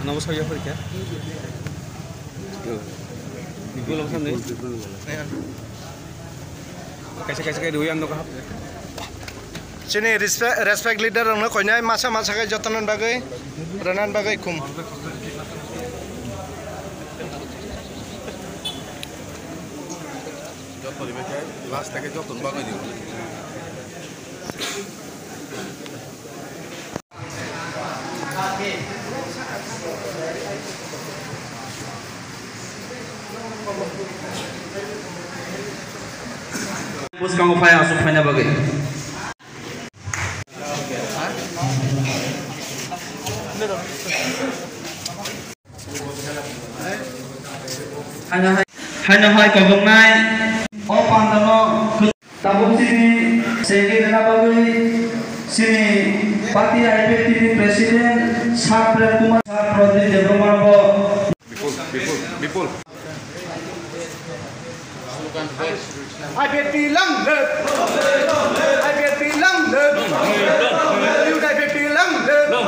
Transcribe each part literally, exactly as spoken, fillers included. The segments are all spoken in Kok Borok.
Nabo sawi ya pori kya? Bipul ang samni. Kaisa kaisa kai rui ang doka hap. Chini respect, respect leader rokno koinai masa masa kai jotonan bagwi, ranan bagwi khum. Joto ribai khe last teke joto bagwi di. Bwskango phai aswk phaina bagwi. Haino hai, haino hai kobongnai. O pandano tabuk chini segi rwna bagwi chini party I P F T ni president Sir Prem Kumar, Sir Pradip Debbarma bo. Bipul, Bipul, Bipul. I P F T long live! I P F T long live! I P F T long live! I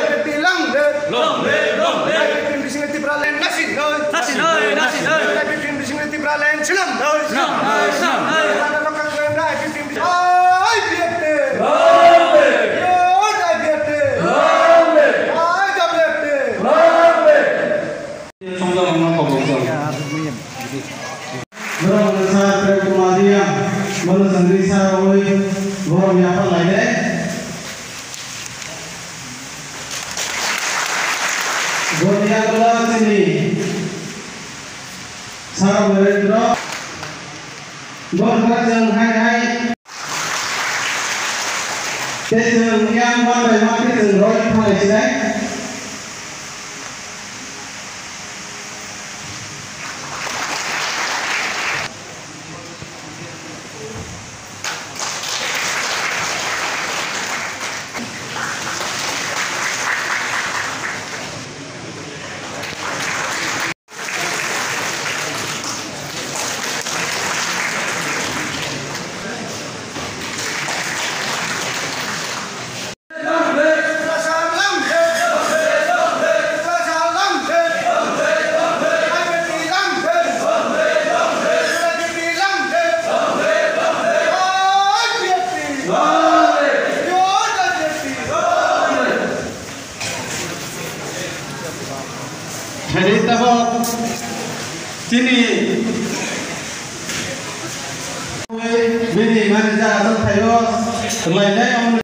P F T long live! I P F T bisingo Tripura land nasinoi! Nasinoi, nasinoi! I P F T bisingo Tripura land swnamnoi! Swnamnoi, swnamnoi! I P F T! I P F T! I P F T! Songjalangno kobokjak. Borok wngkha Prem Kumar Reang, bono chwng risa rwui borok yapha lainai. Boni yagulo chini Sara Narendra. Borok chwng hai hai. Tei chwng yang manbai ma khe chwng roi thanglai sinai. Khaidi tabok chini bini manager aswk thaio lainai.